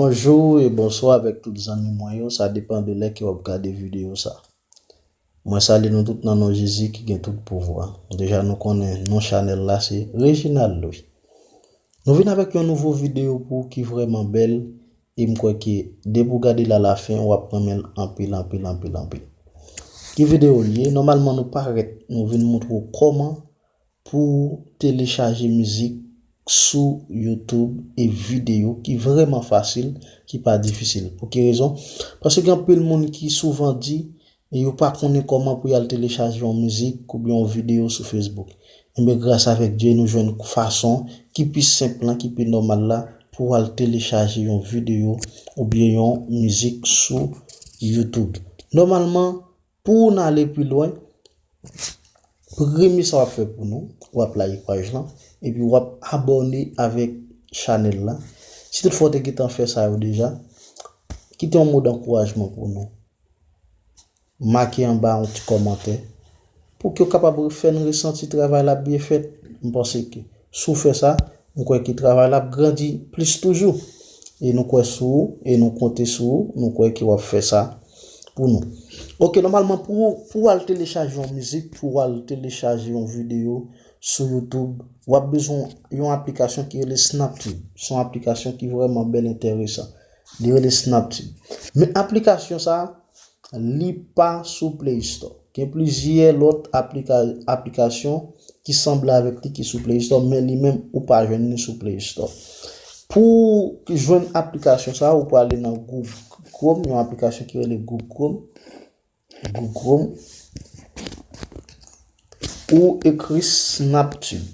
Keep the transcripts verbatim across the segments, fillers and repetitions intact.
Bonjou e bonswa avèk tout zanmi mwen yo, sa depann de lè ke w ap gade videyo sa. Mwen salye nou tout nan non Jezi ki gen tout pouvwa. Deja nou konnen non chanèl la se Reginald Louis. Nou vin avèk yon nouvo videyo pou ou ki vrèman bèl e m kwè ke depi w gade l alafen w ap renmen l anpil, anpil, anpil, anpil. Ki videyo l ye? Nòmalman nou parèt, nou vin montre w kòman pou telechaje mizik sou YouTube e videyo ki vrèman fasil, ki pa difisil. Pou ki rezon? Paske gen anpil moun ki souvan di e yo pa konnen kòman pou y al telechaje yon mizik oubyen yon videyo sou Facebook. Enben gras avèk Dye nou jwenn fason ki pi senp lan, ki pi nòmal la pou w al telechaje yon videyo oubyen yon mizik sou YouTube. Nòmalman, pou n ale pi lwen, premye sa w ap fè pou nou, w ap like paj lan, epi w ap abòne avèk chanèl la. Si toutfwa w te gentan fè sa yo deja, kite yon mo dankourajman pou nou. Make anba yon ti kòmantè pou ke w kapab fè n resanti travay la ap byen fèt. M panse ke si w fè sa, m kwè ke travay la ap grandi plis toujou. E nou kwè sou ou, e nou konte sou ou, nou kwè ke w ap fè sa pou nou. Oke, nòmalman pou, pou w al telechaje yon mizik, pou w al telechaje yon videyo sou YouTube, w ap bezwen yon aplikasyon ki rele SnapTube. Se yon aplikasyon ki vrèman bèl, enteresan. Li rele SnapTube. Men aplikasyon sa a, li pa sou Play Store. Gen plizyè lòt aplika-, aplikasyon ki sanble avèk li ki sou Play Store, men li menm ou pa jwenn li sou Play Store. Pou jwenn aplikasyon sa a, ou prale nan Google Chrome, yon aplikasyon ki rele Google Chrome. Google Chrome, ou ekri SnapTube.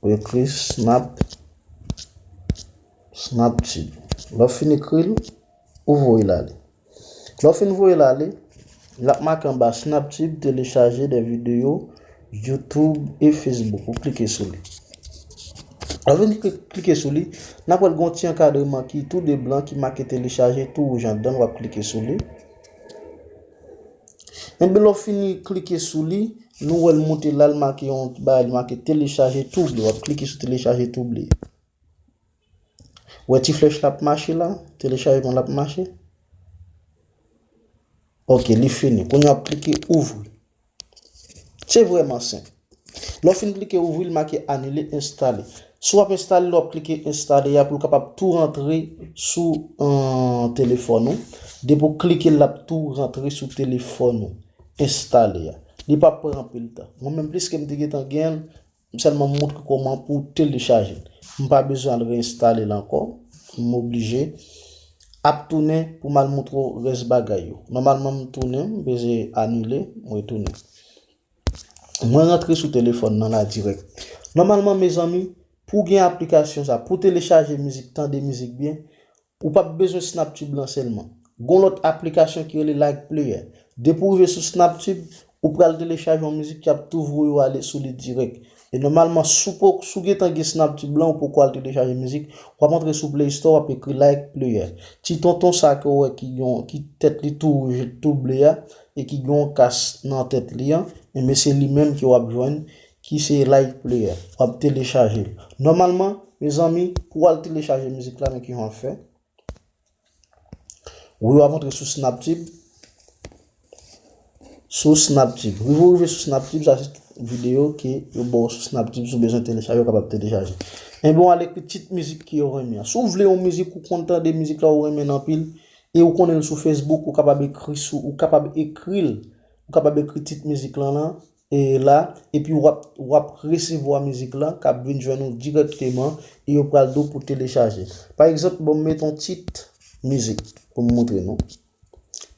Ou ekri Snap, SnapTube. Lè w fin ekri l, ou voye l ale. Lè w fin voye l ale, l ap make anba SnapTube, télécharger des vidéos YouTube e Facebook. Ou klike sou li. Lè w fin kli-, klike sou li, n ap wè l gen yon ti ankadreman ki tou de blan ki make telechaje tou wouj anndan l, w ap klike sou li. Enben, lè w fini klike sou li, nou wè l moute la, l make yon ti bagay, li make telechaje tou ble. W ap klike sou telechaje tou ble. Wè ti flèch la ap mache la, telechajman la ap mache. Oke, li fini. Kounye a w ap klike ouvri. Se vrèman senp. Lè w fin klike ouvri, l make anile, enstale. Si w ap enstale, lè w ap klike enstale a pou l kapab tou rantre sou, euh, telefòn ou. Depi w klike l, l ap tou rantre sou telefòn ou. Enstale a. Li p ap pran anpil tan. Mwen menm, pliske m te gentan gen l, m sèlman montre kòman pou w telechaje l. M pa bezwen al reenstale l ankò. M oblije ap tounen pou m al montre w rès bagay yo. Nòmalman, m tounen, m peze anile, m retounen. Mwen rantre sou telefòn nan la dirèk. Nòmalman, mezanmi, pou w gen aplikasyon sa, pou w telechaje mizik, tande mizik byen, ou p ap bezwen SnapTube lan sèlman. Gon lòt aplikasyon ki rele Like Player. Depi w rive sou SnapTube, ou pral telechaje yon mizik ki ap tou voye w ale sou li dirèk. E nòmalman, si w po-, si w gentan gen SnapTube lan, ou poko al telechaje mizik, w ap antre sou Play Store, w ap ekri Like Player. Ti tonton sa ke w wè ki gen, ki tèt li tou wouj, tou ble a, e ki gen yon kas nan tèt li an, enben se li menm ke w ap jwenn, ki se Like Player. W ap telechaje l. Nòmalman, mezanmi, pou w al telechaje mizik la, men kijan w ap fè? Wi, w ap antre sou SnapTube. Sou SnapTube. Rive w rive sou SnapTube, sa se videyo ke yo ba w sou SnapTube, si w bezwen telechaje, w kapab telechaje. Enben, w al ekri tit mizik ke w renmen an. Si w vle yon mizik, ou konn tande mizik la, ou renmen l anpil, e ou konnen l sou Facebook, ou kapab ekri sou, ou kapab ekri l, ou kapab ekri tit mizik lan lan, e la, epi w ap, w ap resevwa mizik lan k ap vin jwenn ou dirèkteman, e yo pral di w pou telechaje. Pa egzanp, bon, m met yon tit mizik pou m montre nou.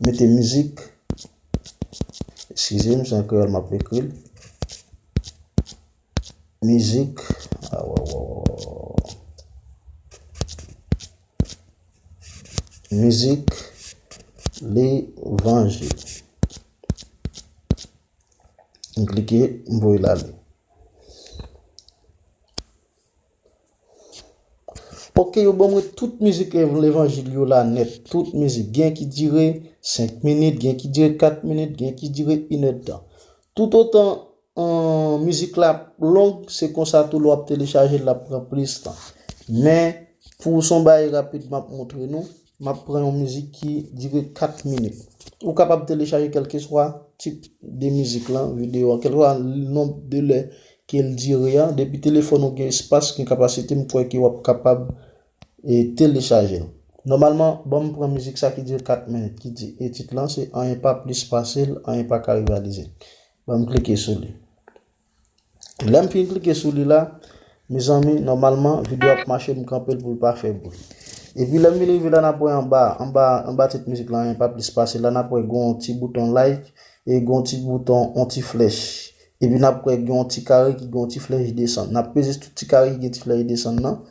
Mete mizik, eskize m, se an kreyòl m ap ekri l. Mizik, a, wa, wa, wa, wa, wa. Mizik levanjil. M klike, m voye l ale. Oke, yo ban mwen tout mizik ev-, levanjil yo la nèt. Tout mizik. Gen ki dire senk minit, gen ki dire kat minit, gen ki dire inèdtan. Toutotan an, mizik la ap long, se konsa tou lè w ap telechaje l, l ap pran plis tan. Men, pou w se yon bagay rapid m ap montre nou, m ap pran yon mizik ki dire kat minit. Ou kapab telechaje kèlkeswa tip de mizik lan, videyo an, kèlkeswa nonb de lè ke l dire a, depi telefòn ou gen espas, gen kapasite, m kwè ke w ap kapab, e, telechaje l. Nòmalman, ban m pran mizik sa ki dire kat minit, ki di, e tit lan se Anyen pa plis pase l, anyen pa ka rivalize l. Ban m klike sou li. Lè m fin klike sou li la, mezanmi, nòmalman, videyo ap mache, m kanpe l pou l pa fè bri. Epi lè m vin rive la, n ap wè anba, anba, anba tit mizik la, Anyen pa plis pase l la, n ap wè gen yon ti bouton like, e gen yon ti bouton, yon ti flèch. Epi n ap wè gen yon ti kare ki gen yon ti flèch desann. N ap peze sou ti kare ki gen ti flèch desann nan.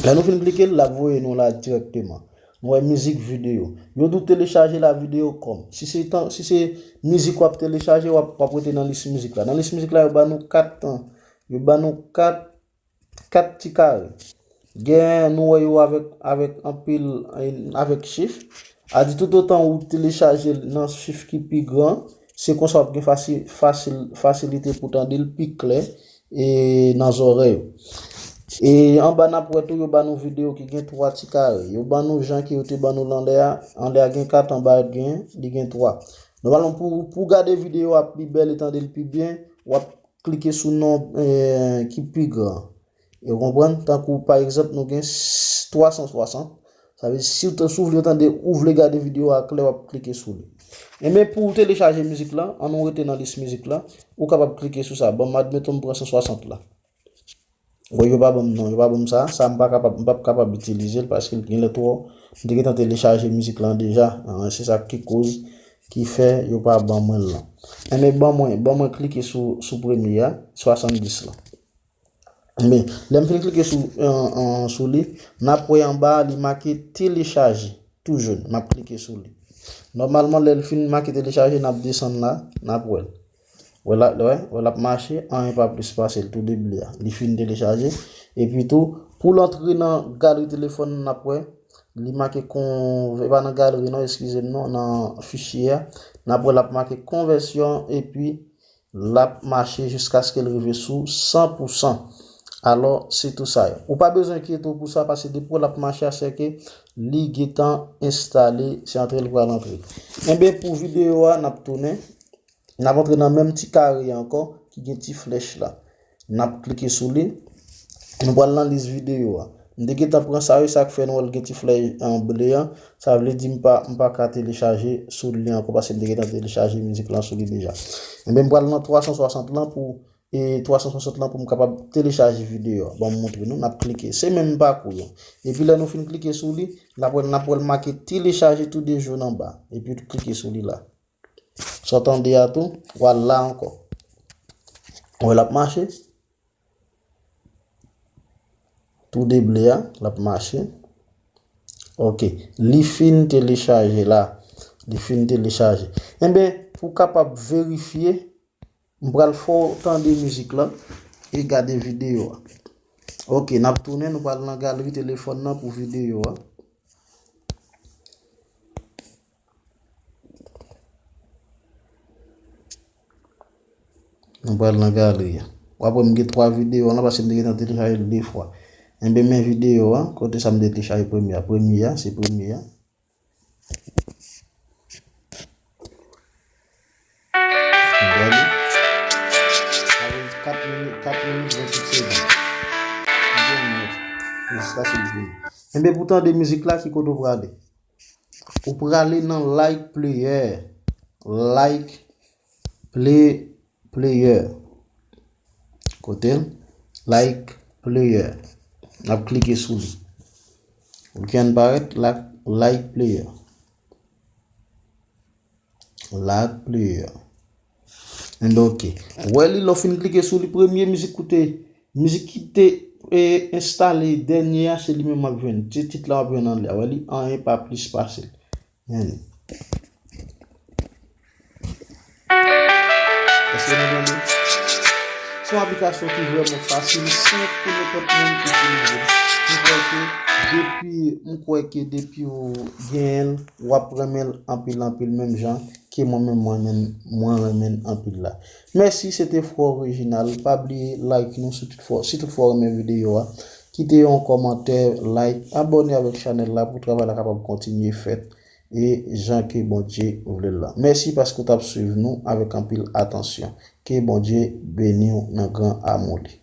Lè nou fin klike l, l ap voye nou la dirèkteman. Nou wè mizik, videyo. Yo di w telechaje la videyo kòm. Si se tan, si se mizik w ap telechaje, w ap, w ap rete nan lis mizik la. Nan lis mizik la, yo ba nou kat tan. Yo ba nou kat, kat ti kare. Gen, nou wè yo avèk, avèk anpil, eh, avèk chif. A di toutotan ou telechaje l nan chif ki pi gran, se konsa w ap gen fasi-, fasil, fasilite pou tande l pi klè, e, nan zòrèy ou. E anba n ap wè tou, yo ba nou videyo ki gen twa ti kare. Yo ba nou jan ke yo te ba nou l anlè a. Anlè a gen kat, anba a gen, li gen twa. Nòmalman, pou, pou gade videyo a pi bèl e tande l pi byen, w ap klike sou non, eh, ki pi gran. Ou konprann? Tankou, pa egzanp, nou gen s-, twa san swasant. Sa vle di, si w ta, si w vle tande, ou vle gade videyo a klè, w ap klike sou li. Enben, pou w telechaje mizik la, ann nou rete nan lis mizik la, ou kapab klike sou sa. Bon, admeton m pran san swasant la. Bon, yo pa ban m non, yo pa ban m sa. Sa m pa kapab, m p ap kapab itilize l paske l genlè twò, m te gentan telechaje mizik lan deja. Ah, se sa ki koz, ki fè yo pa ban mwen l lan. Enben, ban mwen, ban mwen klike sou, sou premye a, swasanndis lan. Men, lè m fin klike sou, an, an, sou li, n ap wè anba a, li make telechaje. Tou jòn, n ap klike sou li. Nòmalman, lè l fin make telechaje, n ap desann la, n ap wè l. Wè la, wè, wè l ap mache, anyen pa plis pase l, tou de ble a. Li fin telechaje. Epi tou, pou l antre nan galri telefòn, n ap wè, li make kon, e pa nan galri non, eskize m non, nan fichye a. N ap wè l ap make konvèsyon, epi l ap mache jiskaske l rive sou san pou san. Alò, se tou sa yo. Ou pa bezwen enkyete w pou sa, paske depi w l ap mache a, se ke li gentan enstale, se antre l pral antre. Enben, pou videyo a, n ap tounen. N ap antre nan menm ti kare a ankò, ki gen ti flèch la. N ap klike sou li. Nou pral nan lis videyo a. M te gentan pran sa, e sa k fè nou wè l gen ti flèch an ble a. Sa vle di m pa, m pa ka telechaje sou li ankò, paske m te gentan telechaje mizik lan sou li deja. Enben, m pral nan twa san swasant lan pou, e twa san swasant lan pou m kapab telechaje videyo a. Bon, m montre nou, n ap klike. Se menm pakou yo. Epi lè nou fin klike sou li, n ap wè, n ap wè l make telechaje tou de jòn anba. Epi klike sou li la. Sa w tande a tou, w al la ankò. Wè l ap mache. Tou de ble a, l ap mache. Ok, li fin telechaje la. Li fin telechaje. Enben, pou w kapab verifye, m pral fè w tande mizik lan e gade videyo a. Ok, n ap tounen, nou pral nan galri telefòn nan pou videyo a. Nou pral nan galri a. W ap wè m gen twa videyo la, paske m te gentan telechaje l de fwa. Enben, men videyo a, kote sa m te telechaje premye a. Premye a, se premye a. Gade. Sa fè kat minit, kat minit, vennsenk segonn. Li gen nèf. Jiskaske l fini. Enben, pou tande mizik la, ki kote w prale? Ou prale nan Like Player. Like Play, Player. Kote l? Like Player. N ap klike sou li. Ou gen parèt la, Like Player. Like Player. Enben, ok. Ou wè li, lè w fin klike sou li, premye mizik ou te, mizik ki te, e, enstale dènye a, se li menm w ap jwenn. Se tit la w ap jwenn anlè a. Ou wè li, anyen pa plis pase l. Men li. Èske nou tande? Se yon aplikasyon ki vrèman fasil, senp pou nenpòt moun itilize. M kwè ke depi, m kwè ke depi w genyen l, w ap renmen l anpil, anpil, menm jan ke mwen menm, mwen menm, mwen renmen anpil la. Mèsi, se te Frè Reginald. Pa bliye like nou si toutfwa, si toutfwa w renmen videyo a. Kite yon kòmantè, like, abòne avèk chanèl la pou travay la kapab kontinye fèt e jan ke Bondye vle l la. Mèsi paske w t ap swiv nou avèk anpil atansyon. Ke Bondye beni w nan gran amou li.